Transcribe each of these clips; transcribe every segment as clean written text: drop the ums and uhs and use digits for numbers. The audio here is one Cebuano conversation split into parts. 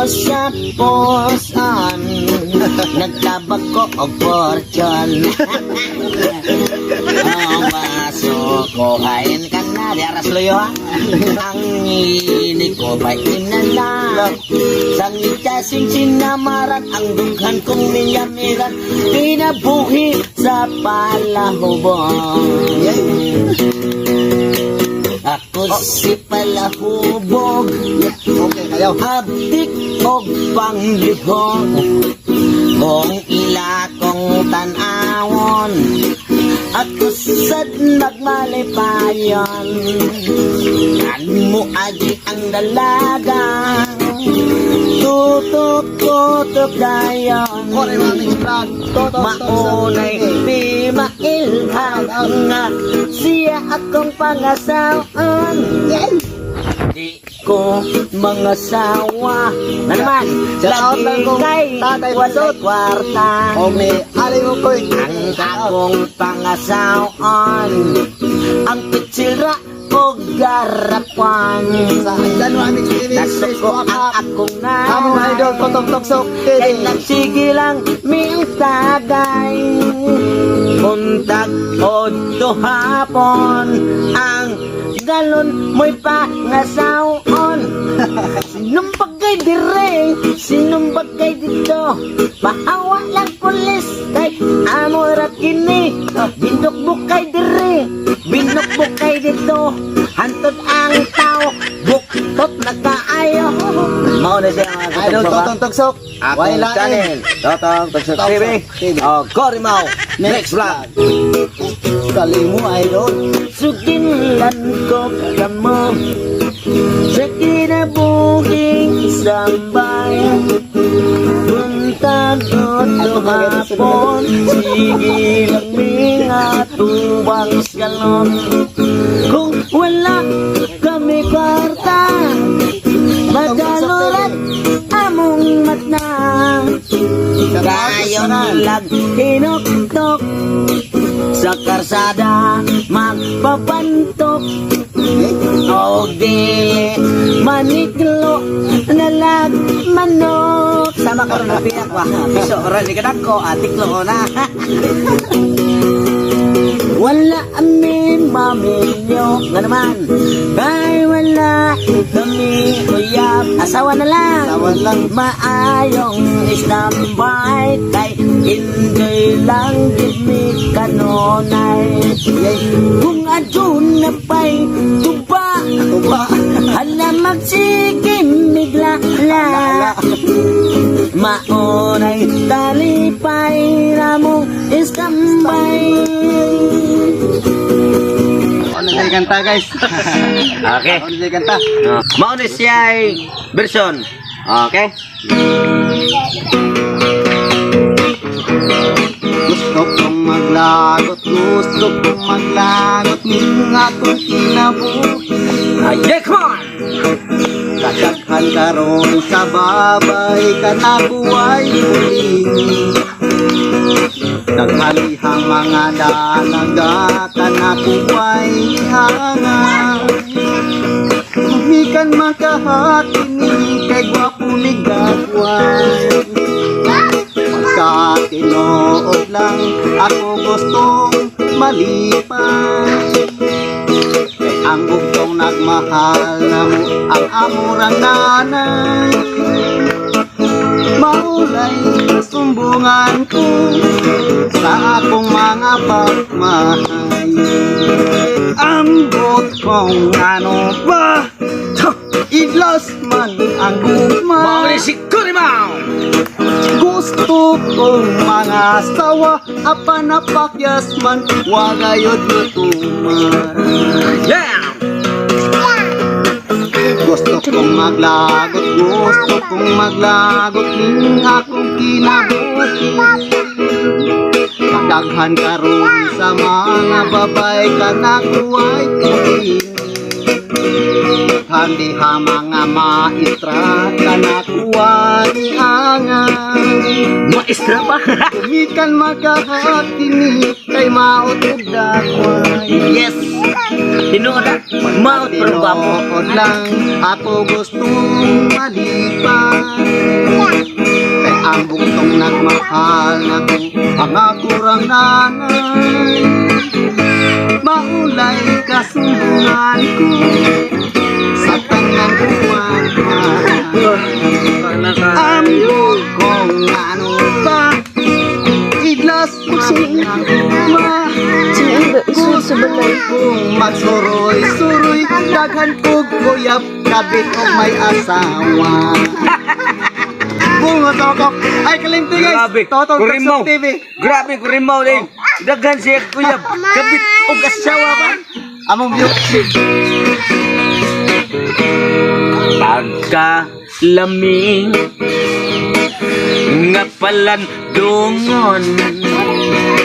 sa puson. Nagtabak ko og fortune. Oh, baso ko kain ka na. Di aras loyo ha. Ang ini ko ba'y inala. Sang itasing sinamaran. Ang dughan kong milyamiran. Kinabuhi sa palahubong. Ako si palahubog. Okay, kayo. Abtik og panglihog. Kung ila kong tan-awon, ako sad magmalipayon. Kan mo agi ang dalaga, tutok tutok dayon. Kore mga mix vlog. Toto, Maunay di mailhan nga siya akong pangasawon. Di ko mga sawa na naman. Shout out lagi lang kong kay Tatay walay Pisot. Kwarta. O may alay mo ko. Ang akong pangasawon, ang pitsilra o garapan. Sa January Mix TV. Nasuko ang akong Among nanay. Idol, Totong Toksok Kay TV. nagsige lang mintagay. Buntag o hapon, ang galon mo'y pangasawon. Sinumbag kay dire, sinumbag kay dito. Pahawa lang pulis kay amo ra kini. Binukbuk kay dire, binukbuk kay dito. Hantod ang tao, buktot na kaayo. Mao na siya mga Idol katugbawa. Totong Toksok. Akong Way lain. Channel, Totong Toksok Toksok TV. TV. Oh, Corimao, next vlog. Galing mo, idol. Suginlan ko kamo sa kinabuhing sambay. Buntag o hapon, sige lang mga tubang galon. Kung wala kami kwarta, madalorat among mata. Dayon lag hinuktok sa karsada magpapantok. O dili maniklo nalag manok. Sama ka ron piyak ba? Piso ron ni kadako, atiklo ko na. Wala kami maminyo. Nga naman, ay wala kami uyab. Asawa na lang. Asawa lang. Maayong standby kay enjoy lang gid mi kanunay. Kung aduna pa'y tuba, Tuba. Hala magsige miglala. Maunay talipay ramong istambay. Ano sa kanta, guys? Okay. Ano sa kanta? Mao ni siya version. Okay. Gusto kong maglagot, gusto kong maglagot ning akong kinabuhi. Ay, yeah, come on! Kadaghan karon sa babay kanabuhay muling. Naghalihang mga dalaga kanabuhay hanga. Gumikan makahati ni kay gwapo ni gagway. Pagkatinuod lang ako gustong malipay. Kay ang bugtong nagmahal na mo ang amurang nanay. Maulay sumbungan ko sa akong mga pagmahay. Ambot kong ano ba, idlas man ang gugma. Mao ni si Kurimao! Gusto kong mga asawa apan napakyas man wagayod matuman. Yeah! Gusto kong maglagot, gusto kong maglagot ning akong kinabuhi. Kadaghan karon sa mga babay kanakuay kuhin. Daghan diha mga maestra kanakuha ni angay. Maestra pa. Gumikan makahakini kay maot ug dakway. Yes. Tinuod ah. Maot pero gwapo. Tinuod lang ako gustong malipat. Kay ang bugtong nagmahal nako ang akurang nanay. Maulay kasumbungan ko sa tanan kumahal. Ambot kung ano ba idlas man ang ma. Isod sa balay. Kung magsuroy-suroy, daghan kog uyab, kabit og may asawa. Bungo tokok. Ay, kalimti guys. Grabe. Totong Kurimaw. Tugsok TV. Grabe kurimaw din. Daghan siya kuya. Kabit og asawa ba? Among view. Pagka laming nga palandungon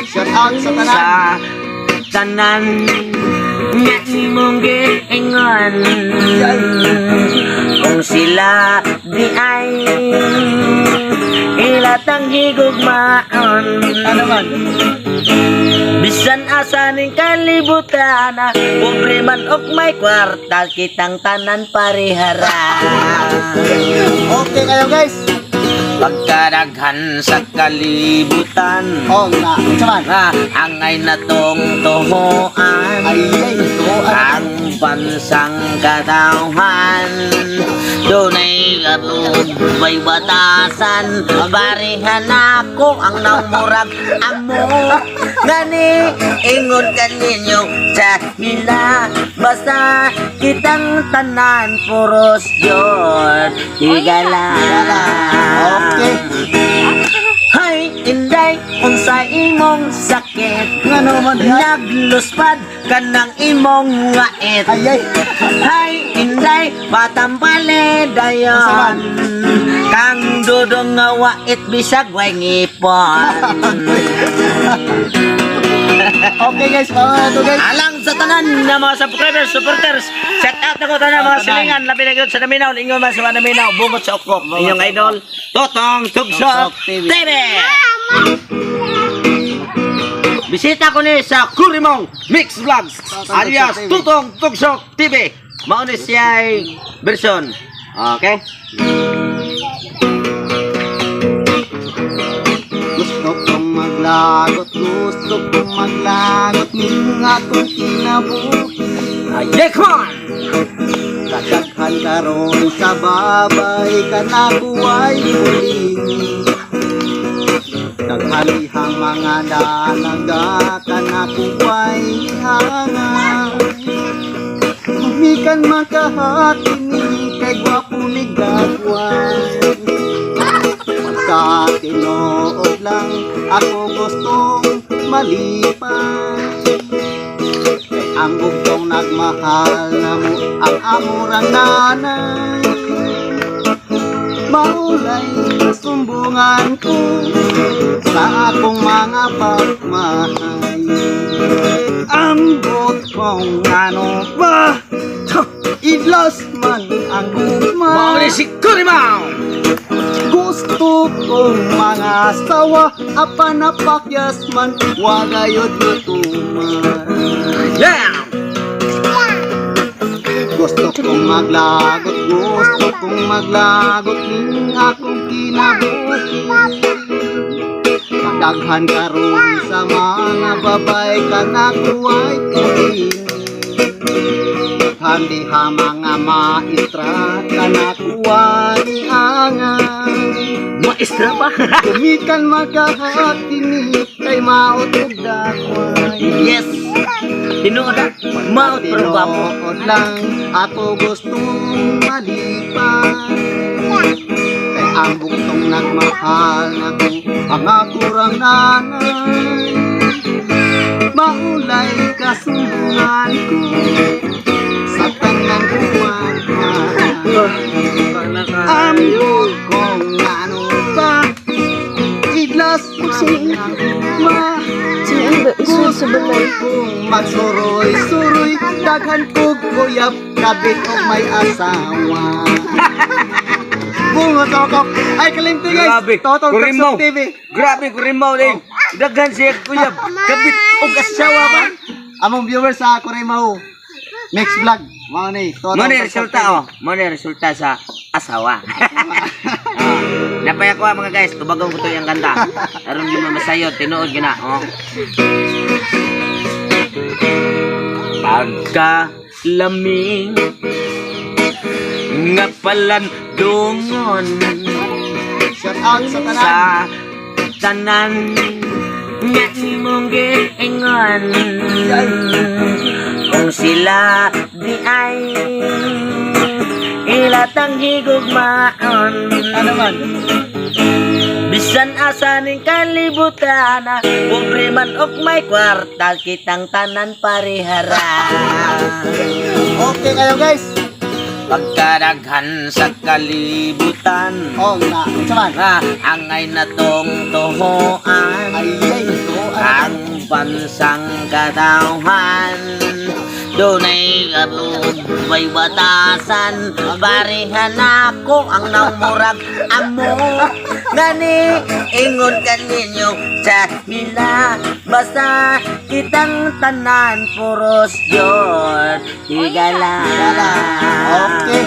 Shout out sa tanan. Sa tanan nga imong giingon kung sila di ay ilatang higugmaon. Ano man? Bisan asa ning kalibutan, ah, pobre man og may kwarta, kitang tanan parehara. Okay kayo guys. Pagkaraghan sa kalibutan, Oh, na. Unsa man? ah, angay na tong tuhuan. Ay, ay, ito. Ang bansang katauhan dunay may batasan. Barihan ako ang namurag amo. Gani ingon kaninyo sa hila, basta kitang tanan puros yun higala. Okay. Hay, inday, unsa imong sakit? Ngano man diha? Nagluspad ka ng imong ngait. Ay, ay. Hay, inday, patampale Unsa man? dayon. Kang dudong nga wait bisag way ngipon. Okay guys, mga to guys. Alang sa tanan nga mga subscribers, supporters, shout out ako tanan mga Tanan. silingan, labi na gyud sa Naminaw, ingon man sa mga Naminaw, bungot sa ukok. Inyong idol, Totong Tugsok Tugsok TV. TV. Bisita ko ni sa Kurimong Mix Vlogs Totong alias Tugsok TV. Tutong Tugsok TV. Mao ni siya version. Okay? Gusto kong maglagot, gusto kong maglagot ning akong kinabuhi. Ay, come on! Kadaghan karon sa babay kanakuway uling. Daghalihang mga dalaga kanakuway hangay. Gumikan makahakini kay gwapo ni gagway. Pagkatinuod lang ako gustong malipay. Kay ang bugtong nagmahal na mo ang amurang nanay. Maulay kasumbungan ko sa akong mga pagmahay. Ambot kong ano ba, idlas man ang gugma. Mao ni si Kurimong! Gusto kong mga asawa, apan napakyas man, wagayod matuman. Yeah! Gusto kong maglagot, gusto kong maglagot ning akong kinabuhi. Kadaghan karon sa mga babay kanakuway tuling. Daghan diha mga maestra kanakuha ni angay. Maestra pa! Gumikan makahakini kay maot ug dakway. Yes! Tinuod ah! Maot pero gwapo. Tinuod lang ako gustong malipay. Kay ang bugtong nagmahal nako ang akurang nanay. Maulay kasumbungan ko sa tanan kumahal. Ambot kong ano ba, idlas man ang ma. Isod Sa balay. Kung magsuroy-suroy, daghan kog kuyab, kabit og may asawa. Bungo tokok. Ay, kalimti, guys. Grabe. Totong Kurimaw. Tugsok TV. Grabe, kurimaw din. Daghan siya kuya. Kabit og asawa ba? Among viewers sa Kurimaw. Next vlog. Mao ni. Totong Mo ni Tugsok resulta TV. oh. Mo ni resulta sa asawa. Ah, napaya ko ah, mga guys, tubagong ko to yung kanta. Aron di mo masayod, tinuod gina oh. Pagka laming nga palandungon Shout out sa tanan. Sa tanan nga imong giingon kung sila di ay ilatang higugmaon. Ano man? Bisan asa ning kalibutan, pobre man og may kwarta, kitang tanan parehara. Okay kayo, guys. Pagkadaghan sa kalibutan, Oh, na. Unsa man? nga angay na tong tuhuan Ay, ay, ito. ang bansang katawhan, dunay may batasan, barihan ako ang namurag amo gani ingon kaninyo sa hila, basta kitang tanan puros yun higala. Okay.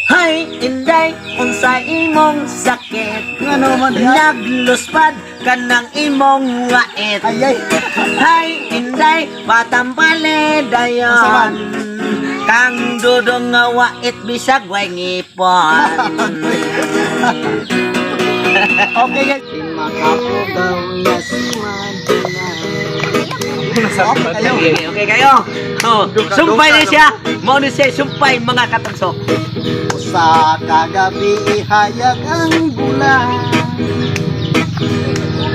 Hay, inday, unsa imong sakit? Ano man diha? Nagluspad ka ng imong wait. Ay, ay. Hay, inday, patampale Unsa man? dayon. Kang dudong nga wait bisag way ngipon. Okay, guys. Makapugaw, yes man. Okay kayo. Okay kayo. Oh, sumpay na siya. Mao ni siya sumpay, mga katugsok. Sa kagabi hayag ang bulan.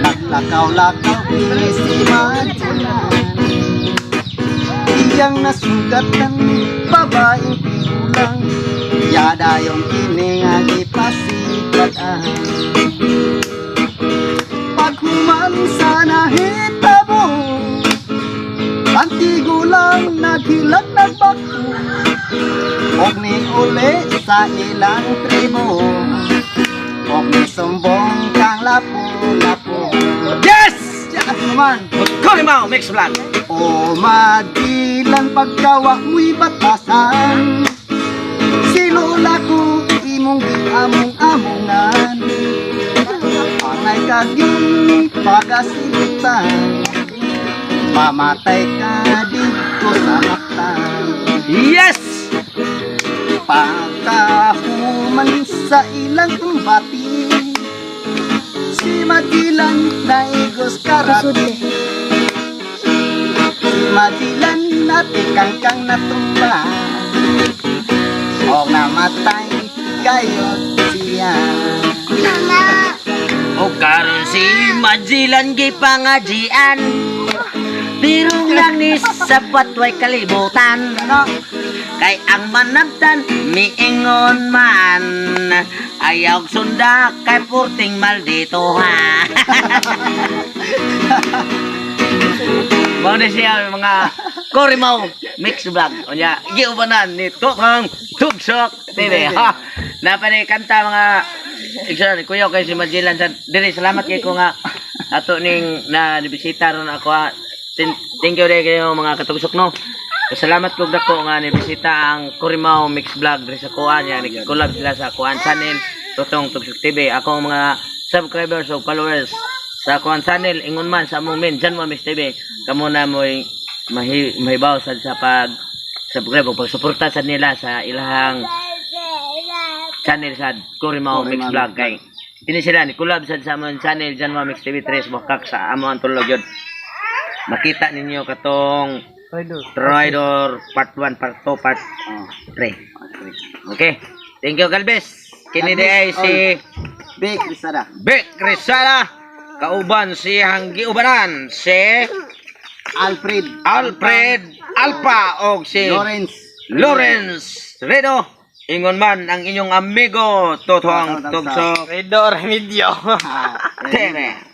Naglakaw-lakaw kini si Magellan. Iyang nasugatan babaeng tigulang. Yada yung kini nga gipasikat-an. Paghuman sa nahitabo, ang tigulang naghilag nagbako og ni uli sa ilang tribo og ni sumbong kang lapu-lapu. Yes! Yes naman. Kurimaw Mix Vlog. O madilan pagkawa mo'y batasan. Si lola ko imong giamong-amongan. Angay kag yung pagasilutan. Mamatay ka dito sa mata. Yes! Pagkahuman sa ilang bati, si Madilan naigos karate. Si Madilan natikangkang natumba o namatay kayo siya. O karon si Magellan gipangajian. Pero lang ni sa patway kalibutan. Ano? Kay ang manabtan miingon man, ayaw sunda kay purting maldito ha. Mao na siya mga Korimaw Mix Vlog. Unya, giubanan ni Tukang Tugsok TV. Ha. Napani kanta mga Igsoon, kuya kay si Magellan sa diri, salamat kay ko nga ato ning na nibisita ron ako ha. Thank you rin kayo mga katugsok no. Salamat kog dako nga nibisita ang Kurimaw Mix Vlog diri sa kuan ya, nag-collab sila sa kuan channel Tutong Tugsok TV. Ako ang mga subscribers o followers sa kuan channel ingon man sa among main Janmo Mix TV. Kamo na mo'y mahibaw sad sa pag subscribe o pagsuporta sad nila sa ilahang channel sa Kurimaw Mix Kurimaw. Vlog kay kini sila ni collab sad sa among channel Janmo Mix TV 3 bukak sa among tulog yun. Makita ninyo katong Rider part 1, part 2, part 3. Okay. Thank you, Galvez. Kini God di ay bless si Big Risada. Vic Rizala. Kauban si Hanggi Ubanan, si Alfred. Alfred Alpa og si Lawrence. Lawrence Redo. Ingon man ang inyong amigo Totoang Totong Tugsok Redo Remedyo. Ah, TV.